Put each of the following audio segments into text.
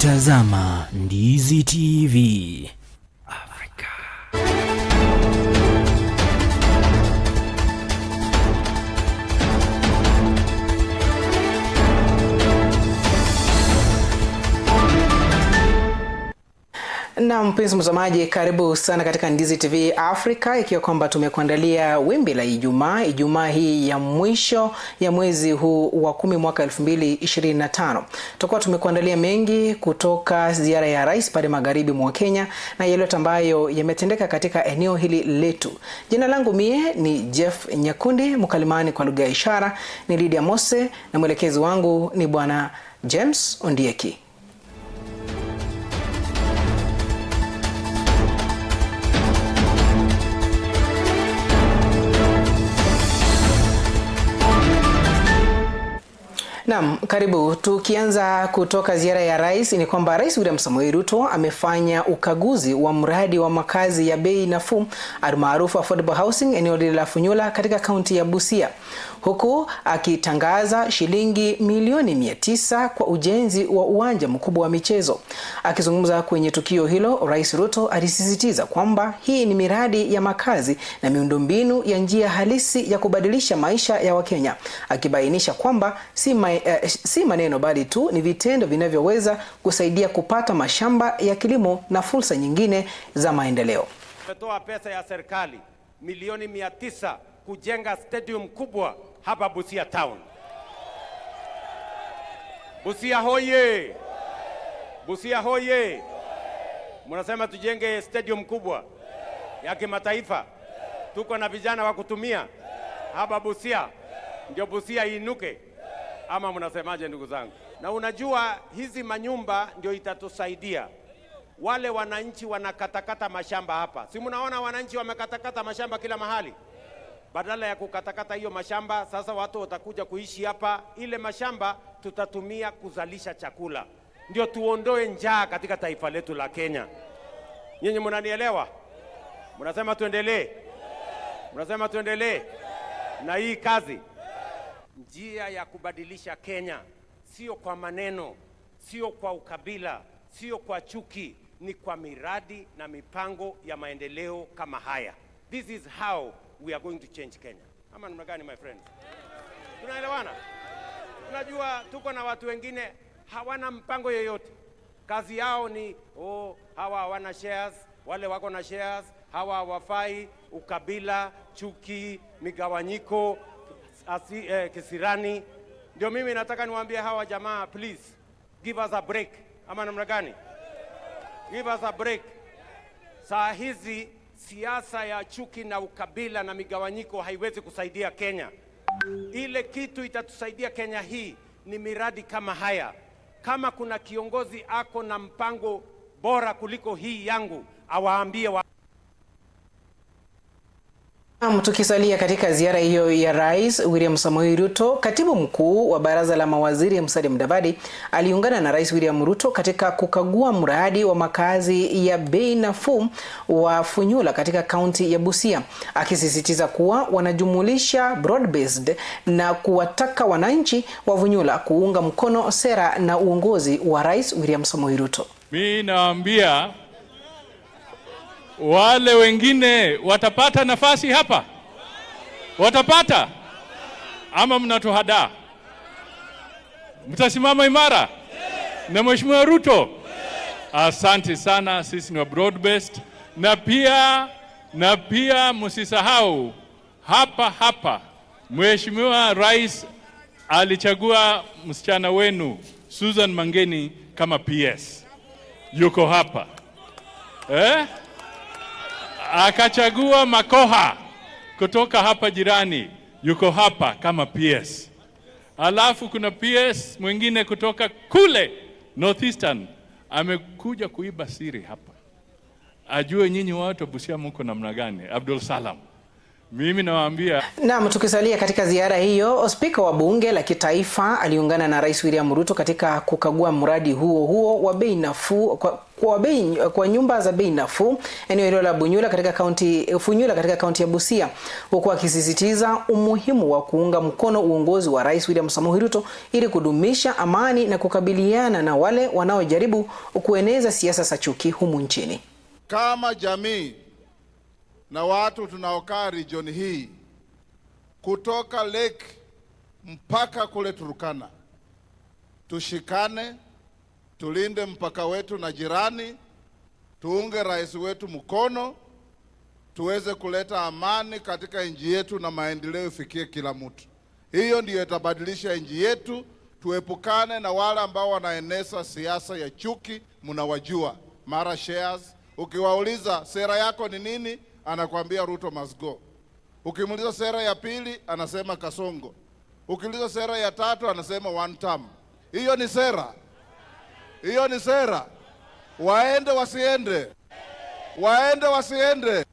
Unatazama Ndizi TV. Africa. Na mpenzi mtazamaji, karibu sana katika Ndizi TV Africa, ikiwa kwamba tumekuandalia wimbi la Ijumaa, Ijumaa hii ya mwisho ya mwezi huu wa 10 mwaka 2025. Tutakuwa tumekuandalia mengi kutoka ziara ya rais pale magharibi mwa Kenya na yale yote ambayo yametendeka katika eneo hili letu. Jina langu mie ni Jeff Nyakundi, mkalimani kwa lugha ya ishara ni Lydia Mose na mwelekezi wangu ni Bwana James Ondieki. Naam, karibu. Tukianza kutoka ziara ya rais ni kwamba Rais William Samoei Ruto amefanya ukaguzi wa mradi wa makazi ya bei nafuu almaarufu affordable housing eneo lile la Funyula katika kaunti ya Busia, huku akitangaza shilingi milioni 900 kwa ujenzi wa uwanja mkubwa wa michezo. Akizungumza kwenye tukio hilo, Rais Ruto alisisitiza kwamba hii ni miradi ya makazi na miundombinu ya njia halisi ya kubadilisha maisha ya Wakenya, akibainisha kwamba si maneno bali tu ni vitendo vinavyoweza kusaidia kupata mashamba ya kilimo na fursa nyingine za maendeleo. Tumetoa pesa ya serikali milioni 900 kujenga stadium kubwa hapa Busia town. Busia hoye! Busia hoye! Mnasema tujenge stadium kubwa ya kimataifa, tuko na vijana wa kutumia hapa Busia, ndio Busia iinuke, ama mnasemaje ndugu zangu? Na unajua hizi manyumba ndio itatusaidia wale wananchi wanakatakata mashamba hapa, si mnaona wananchi wamekatakata mashamba kila mahali? Badala ya kukatakata hiyo mashamba, sasa watu watakuja kuishi hapa. Ile mashamba tutatumia kuzalisha chakula, ndio tuondoe njaa katika taifa letu la Kenya. Nyinyi mnanielewa? Mnasema tuendelee? Mnasema tuendelee na hii kazi? Njia ya kubadilisha Kenya sio kwa maneno, sio kwa ukabila, sio kwa chuki, ni kwa miradi na mipango ya maendeleo kama haya. This is how we are going to change Kenya. Ama namna gani, my friends? Tunaelewana? Unajua tuko na watu wengine hawana mpango yoyote. Kazi yao ni oh, hawa hawana shares, wale wako na shares, hawa hawafai, ukabila, chuki, migawanyiko, kisirani. Ndio mimi nataka niwaambie hawa jamaa, please give us a break. Ama namna gani? Give us a break. Saa hizi siasa ya chuki na ukabila na migawanyiko haiwezi kusaidia Kenya. Ile kitu itatusaidia Kenya hii ni miradi kama haya. Kama kuna kiongozi ako na mpango bora kuliko hii yangu, awaambie wa Tukisalia katika ziara hiyo ya Rais William Samoei Ruto, Katibu Mkuu wa Baraza la Mawaziri Musalia Mudavadi aliungana na Rais William Ruto katika kukagua mradi wa makazi ya bei nafuu wa Funyula katika kaunti ya Busia, akisisitiza kuwa wanajumulisha broad-based na kuwataka wananchi wa Funyula kuunga mkono sera na uongozi wa Rais William Samoei Ruto. Mimi naambia wale wengine watapata nafasi hapa? Watapata ama mnatuhadaa? Mtasimama imara na Mheshimiwa Ruto? Asante sana, sisi ni wa broad based, na pia msisahau hapa hapa Mheshimiwa Rais alichagua msichana wenu Susan Mangeni kama PS, yuko hapa eh? Akachagua Makoha kutoka hapa jirani, yuko hapa kama PS. Alafu kuna PS mwingine kutoka kule Northeastern amekuja kuiba siri hapa, ajue nyinyi watu wa Busia mko namna gani. Abdul Salam, Mimi nawaambia. Naam, tukisalia katika ziara hiyo, spika wa bunge la kitaifa aliungana na Rais William Ruto katika kukagua mradi huo huo wa bei nafuu kwa nyumba za bei nafuu eneo hilo la Bunyula katika kaunti Funyula katika kaunti ya Busia, huku akisisitiza umuhimu wa kuunga mkono uongozi wa Rais William Samoei Ruto ili kudumisha amani na kukabiliana na wale wanaojaribu kueneza siasa za chuki humu nchini. Kama jamii na watu tunaokaa region hii kutoka Lake mpaka kule Turkana, tushikane, tulinde mpaka wetu na jirani, tuunge rais wetu mkono, tuweze kuleta amani katika nchi yetu na maendeleo ifikie kila mtu. Hiyo ndiyo itabadilisha nchi yetu. Tuepukane na wale ambao wanaeneza siasa ya chuki, mnawajua, mara shares. Ukiwauliza sera yako ni nini, anakuambia Ruto must go. Ukimuuliza sera ya pili, anasema Kasongo. Ukiuliza sera ya tatu, anasema one term. Hiyo ni sera? Hiyo ni sera? Waende wasiende? Waende wasiende?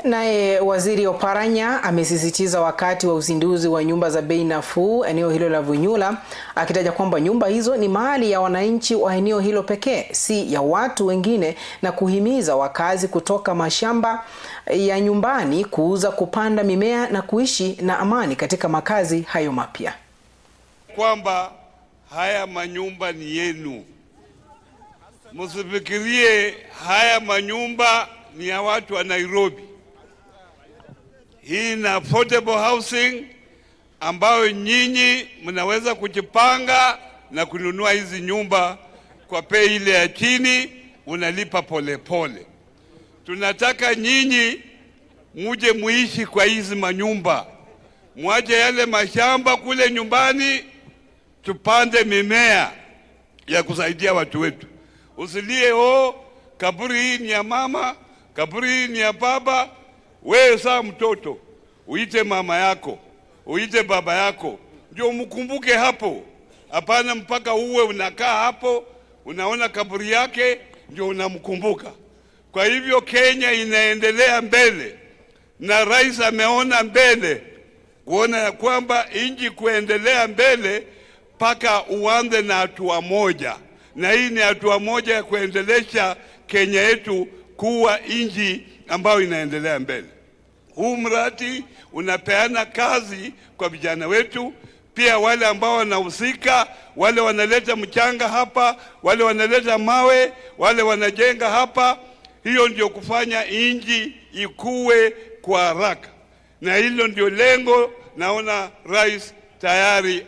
Naye Waziri Oparanya amesisitiza wakati wa uzinduzi wa nyumba za bei nafuu eneo hilo la Vunyula, akitaja kwamba nyumba hizo ni mali ya wananchi wa eneo hilo pekee, si ya watu wengine, na kuhimiza wakazi kutoka mashamba ya nyumbani kuuza, kupanda mimea na kuishi na amani katika makazi hayo mapya. Kwamba haya manyumba ni yenu, msifikirie haya manyumba ni ya watu wa Nairobi. Hii ni affordable housing ambayo nyinyi mnaweza kujipanga na kununua hizi nyumba kwa bei ile ya chini, unalipa polepole pole. Tunataka nyinyi muje muishi kwa hizi manyumba, mwache yale mashamba kule nyumbani, tupande mimea ya kusaidia watu wetu. Usilie, oh, kaburi hii ni ya mama, kaburi hii ni ya baba. Wewe saa mtoto uite mama yako, uite baba yako, ndio mkumbuke hapo. Hapana mpaka uwe unakaa hapo unaona kaburi yake ndio unamkumbuka. Kwa hivyo Kenya inaendelea mbele na rais ameona mbele kuona ya kwamba nchi kuendelea mbele mpaka uanze na hatua moja, na hii ni hatua moja ya kuendelesha Kenya yetu kuwa nchi ambayo inaendelea mbele. Huu mradi unapeana kazi kwa vijana wetu, pia wale ambao wanahusika, wale wanaleta mchanga hapa, wale wanaleta mawe, wale wanajenga hapa. Hiyo ndio kufanya nchi ikue kwa haraka, na hilo ndio lengo. Naona rais tayari.